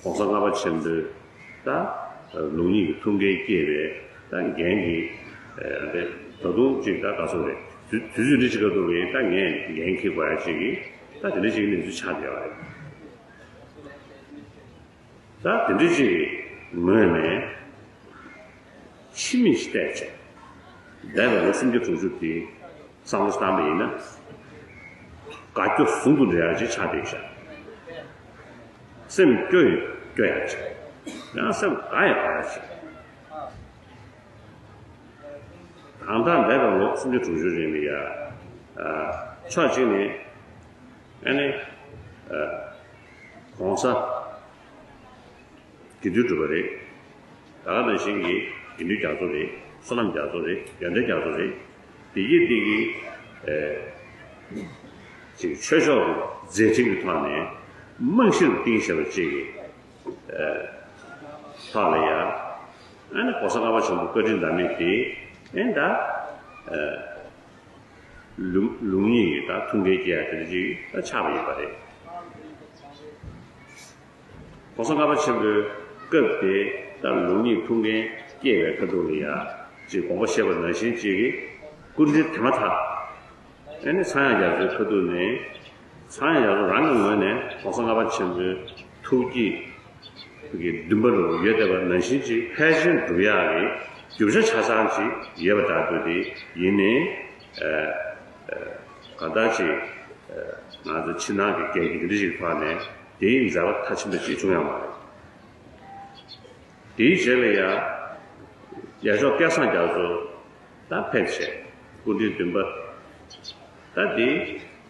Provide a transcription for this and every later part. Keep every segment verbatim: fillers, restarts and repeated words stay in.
༸གོང་ས་ལྔ་པ་ཆེན་པོའི་ད་ལུགས་གཉིས་ཀྱི་ཐུགས་འགན་བསྐྱེད་པའི་ད་འགན་གྱི་ཨ་ད་ད་དུང་ཅིག་ད་ག་ཚོད་རེད། དུས་དུས་ཚོད་འདི་ཅིག་ག་འདུག་རེད། ད་ངས་འགན་འཁྱེར་དགོས་ཡ་ཅིག་གི་ད་དེ་འདྲ་ཅིག་གི་གནས་ཚུལ་ཆགས་བསྡད་པ་རེད། ད་དེ་འདྲ་ཅིག་གི་ངོས་ནས་ཕྱི་མིག་ཅིག་བལྟས་བྱས། འདས་པའི་ལོ་སུམ་བརྒྱ་དྲུག་ཅུ་དེ་བསམ་བློ་བཏང་པ་ཡིན་ན། དགའ་སྐྱོ་ཟུང་དུ་འབྲེལ་ཡག་ཅིག་ཆགས་བསྡད་ཤག་སེམས་སྐྱོ་ཡི་སྐྱོ་ཡག་ཅིག་ཡང་སེམས་དགའ་ཡི་དགའ་ཡག་ཅིག་ད་ལྟ་འདས་པའི་ལོ་སུམ་བརྒྱ་དྲུག་ཅུ་རིང་ལ་ཡ། ཨ། ཕྱོགས་གཅིག་ནས་ཨ་ནི། ཨ། ༸གོང་ས་དགེ་འདུན་གྲུབ་པ་རེད། ད་ག་ནང་བཞིན་གྱི་དགེ་འདུན་རྒྱ་མཚོ་རེད། བསོད་ནམས་རྒྱ་མཚོ་རེད། ཡོན་ཏན་རྒྱ་མཚོ་རེད། དེ་གི་དེ་གི་ཨེ་ཅིག་ཆོས་ཕྱོགས་ཀྱི་མཛད་འཕྲིན་གྱི་ཐོག་ནས་རྨང་གཞིར་བཏིང་བཞག་པ་ཅིག་གི་ཨེ་ཐོག་ལ་ཡ། ཨ་ནི་༸གོང་ས་ལྔ་པ་ཆེན་པོ་བཀའ་དྲིན་ཟླ་མེད་དེ་ཨེ་ད་ཨེ་ལུགས་ལུགས་གཉིས་ཀྱི་ད་ཐུགས་འགན་བསྐྱེད་ཡ་དེ་འདྲ་ཅིག་ད་ཆགས་པ་ཡིན་པ་རེད། ༸གོང་ས་ལྔ་པ་ཆེན་པོའི་སྐབས་དེ་ལྟར་ལུགས་གཉིས་ཐུགས་འགན་བསྐྱེད་པའི་ཁ་ཐུག་ལ་ཡ། ཅིག་དགོངས་པ་བཞེས་པ་ནང་བཞིན་ཅིག་གི་སྐུ་ཕྲེང་དེ་མ་ཐག་ཨ་ནི་ཚངས་དབྱངས་རྒྱ་མཚོའི་ཁ་ཐུག་ནས། ཚངས་དབྱངས་རྒྱ་མཚོ་རང་གི་ངོས་ནས་༸གོང་ས་ལྔ་པ་ཆེན་པོའི་ཐུགས་བསྐྱེད་ཀྱི་འདུན་པ་རུ་ཡོད་བསྡད་པ་ནང་བཞིན་ཅིག་ཕལ་ཆེར་འགྲུབ་ཡག་གི་རྒྱུ་ཆ་ཆ་ཚང་ཅིག་ཡོད་པ་ལྟར་དུ་དེ་ཡིན་ནའི། ཨ། ཨ། གང་ལྟར་ཅིག་ཨ། ང་ཚོ་ཕྱི་ནང་གི་འགན་འཁྱེར་འདི་འདྲ་ཞིག་ཐོག་ནས་དེའི་མཛད་པ་མཐར་ཕྱིན་པ་ཅིག་བྱུང་ཡོད་མ་རེད། དེའི་རྗེས་ལ་ཡང་རྒྱལ་མཆོག་སྐལ་བཟང་རྒྱ་མཚོ་ད་ཕེབས་བྱས་སྐུ་ཕྲེང་བདུན་པ། ད་དེ་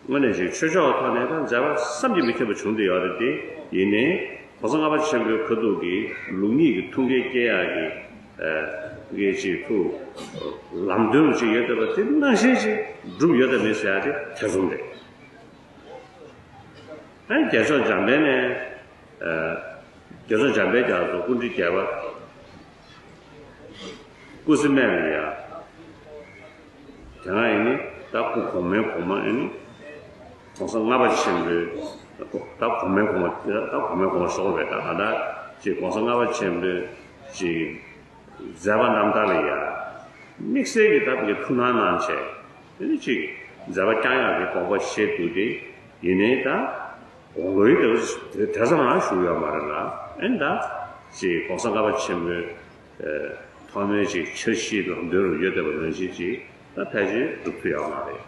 དངོས་གནས་ཅིག་ཆོས་ཕྱོགས་ཐོག་ནས་ད་མཛད་པ་བསམ་གྱིས་མི་ཁྱབ་པ་བྱུང་བསྡད་ཡོད་རེད་དེ། ཡིན་ནའི་༸གོང་ས་ལྔ་པ་ཆེན་པོའི་ཁ་ཐུག་གི་ལུགས་གཉིས་ཀྱི་ཐུགས་འགན་བསྐྱེད་ཡག་གི་ཨ། གི་ཅིག་ཐུགས་ལམ་སྟོན་ཅིག་ཡོད་བསྡད་པ་དེ་ནང་བཞིན་ཅིག་འགྲུབ་ཡོད་དམ་མེད་ཟེར་ཡ་དེ་ཐེ་ཚོམ་རེད། ཨ་ནི་རྒྱལ་མཆོག་འཇམ་དཔལ་ནས། ཨ། རྒྱལ་མཆོག་འཇམ་དཔལ་རྒྱ་མཚོ་སྐུ་ཕྲེང་བརྒྱད་པ། སྐུ་ཚེ་སྨད་ལ་ཡ། དེ་སྔ་ཡིན་ནི་ད་སྐུ་གོང་མའི་གོང་མ་ཡིན་ནི། ༸གོང་ས་ལྔ་པ་ཆེན་པོའི་ད་གོང་མའི་གོང་མ། ད་གོང་མའི་གོང་མ་ཤོར་བས། ད་ག་ད་ཅིག་༸གོང་ས་ལྔ་པ་ཆེན་པོའི་ཅིག་མཛད་པ་རྣམ་ཐར་ལ་ཡ། དམིགས་བསལ་གྱི་ད་ཀྱི་ཐུགས་སྣང་གནང་བྱས། དེ་ནི་ཅིག་མཛད་པ་བསྐྱངས་ཡག་གི་དགོངས་པ་བཞེས་འདུག་སྟེ། ཡིན་ནའི་ད་དགུང་ལོའི་དེ་དེ་ཙམ་རང་བཞུགས་ཡོད་མ་རེད་ལ། ཨེ་ད་ཅིག་༸གོང་ས་ལྔ་པ་ཆེན་པོའི་ཨེ་ཐོག་མའི་ཅིག་འཆར་གཞིའི་ལམ་སྟོན་རུ་ཡོད་བསྡད་པ་ནང་བཞིན་ཅིག་ད་ཕལ་ཆེར་འགྲུབ་ཐུབ་ཡོད་མ་རེད།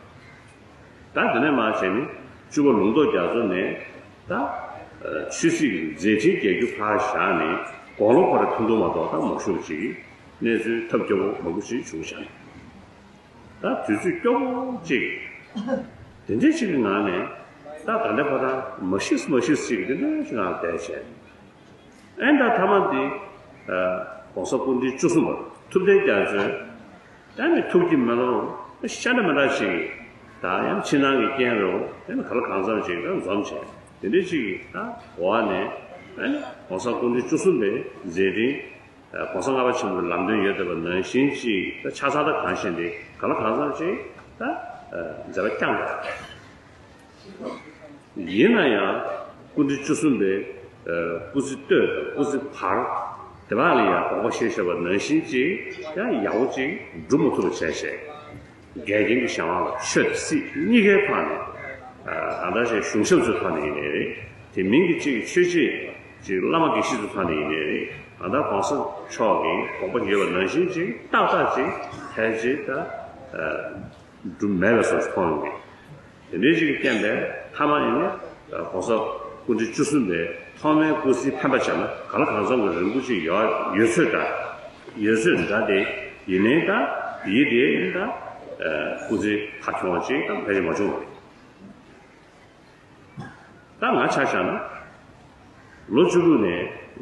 ད་དེ་ནས་མར་བྱས་ནས་བཅུ་པ་ལུང་རྟོགས་རྒྱ་མཚོ་ནས་ད་ཨ་ཆོས་སྲིད་ཀྱི་མཛད་འཕྲིན་རྒྱས་རྒྱུ་ཕར་བཞག་ནས་དགུང་ལོ་ཁོ་ར་ཐུང་ཐུང་མ་གཏོགས་ད་མ་བཞུགས་པ་ཅིག་གནས་ཚུལ་ཐབས་སྐྱོ་པོ་མང་པོ་ཞིག་བྱུང་བཞག་ད་དུས་ཚོད་སྐྱོ་པོ་ཅིག་དེ་འདྲའི་ཅིག་གི་ནང་ནས་ད་ད་ལྟ་ཁོ་རང་མ་ཤི་མ་ཤི་ཅིག་དེ་འདྲའི་ཅིག་ནང་བསྡད་བྱས། ཨེ་ད་མཐའ་མ་འདི་ཨ་༸གོང་ས་སྐུ་ཕྲེང་བཅུ་གསུམ་པ་ཐུབ་བསྟན་རྒྱ་མཚོས་ད་ནི་ཐུགས་ཀྱི་མེ་ལོང་ཤ་འདྲ་མི་འདྲ་ཞིག་ད་ཡང་ཕྱི་ནང་གི་རྐྱེན་རེད། ཨེ་ནི་ག་ལ་གང་འཚམ་ཞིག་ད་འཛོམས་བྱས། དེ་འདྲའི་ཅིག་གི་ད་འོག་ནས་ཨེ་ནི་༸གོང་ས་སྐུ་ཕྲེང་བཅུ་གསུམ་པའི་མཛད་འཕྲིན་༸གོང་ས་ལྔ་པ་ཆེན་པོའི་ལམ་སྟོན་ཡོད་བསྡད་པ་ནང་བཞིན་ཅིག་ད་ཆ་ཚང་ད་གང་ཤེས་འདི་ག་ལ་གང་འཚམ་ཅིག་ད་མཛད་པ་བསྐྱངས་པ། ཡིན་ན་ཡང་སྐུ་ཕྲེང་བཅུ་གསུམ་པའི་སྐུ་ཚེ་སྟོད་དང་སྐུ་ཚེ་བར་དེ་བར་ལ་ཡང་དགོངས་པ་བཞེས་བཞག་པ་ནང་བཞིན་ཅིག་ཡང་ཡག་པོ་ཅིག་འགྲུབ་མ་ཐུབ་པ་བྱས་བྱས། འགལ་རྐྱེན་གྱི་གཞན་དབང་ལ་ཆོས་དང་སྲིད་གཉིས་ཀའི་ཐོག་ནས་ཨ་ད་ཅིག་གཞུང་ཞབས་ཚོའི་ཐོག་ནས་ཡིན་ནའི་རེད། དེ་མིན་གྱི་ཅིག་ཆོས་བྱེད་ཅིག་བླ་མ་དགེ་བཤེས་ཚོའི་ཐོག་ནས་ཡིན་ནའི་རེད། ཨ་ད་༸གོང་ས་མཆོག་གིས་དགོངས་པ་བཞེས་པ་ནང་བཞིན་ཅིག་ཏག་ཏག་ཅིག་ཕལ་ཆེར་ད་ཨ་འགྲུབ་མེད་པའི་བཟོ་ཞིག་མཐོང་ཡོང་གི། དེ་འདྲའི་ཅིག་གི་རྐྱེན་པས་མཐའ་མ་ཡིན་ན་༸གོང་ས་སྐུ་ཕྲེང་བཅུ་གསུམ་པའི་ཐོག་མའི་སྐུ་ཚེའི་འཕེན་པ་བྱས་ན་གང་ལ་གང་འཚམ་གྱི་རིང་པོ་ཅིག་ཡོད་ཡོད་ཚོད་འདྲ། ཡོད་ཚོད་འདྲ་སྟེ། ཡིན་ནའི་ད་ཡིད་དེ་ཡིན་ད་སྐུ་ཚེ་ཁ་ཁྱོང་བ་ཅིག་ད་ཕལ་ཆེར་མ་བྱུང་བ་རེད། ད་ང་ཆ་བཞག་ན། ལོ་བཅུ་དྲུག་ནས་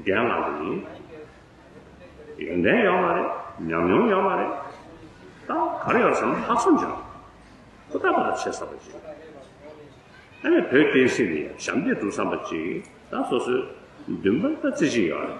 འགན་བླངས་པ་ཡིན། ཡོན་ཏན་ཡོད་མ་རེད། ཉམས་མྱོང་ཡོད་མ་རེད། ད་ག་རེ་ཡོད་བསམ་ན་ལྷག་བསམ་ཅིག་ཧུར་ཐག་པ་ལ་བྱེད་ས་པ་ཅིག་ཨ་ནི་བོད་བསྟན་སྲིད་ལ་ཡང་ཞབས་འདེགས་སྒྲུབ་བསམ་པ་ཅིག་ད་སོ་སོའི་འདུན་པ་ད་རྩེ་གཅིག་ཡོད་རེད།